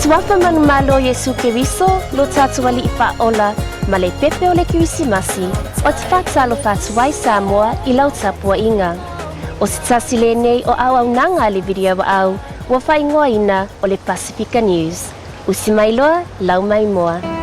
Suafa manumalo o Iesu Keriso, lo tatou Alii Faaola, ma le pepe o le Kerisimasi, ou te faatalofa atu ai Samoa i lau tapuaiga. O se tasi lenei o auaunaga a le Video Aau ua faaigoaina o le Pasifika News. Usi mai loa, lau mai moa.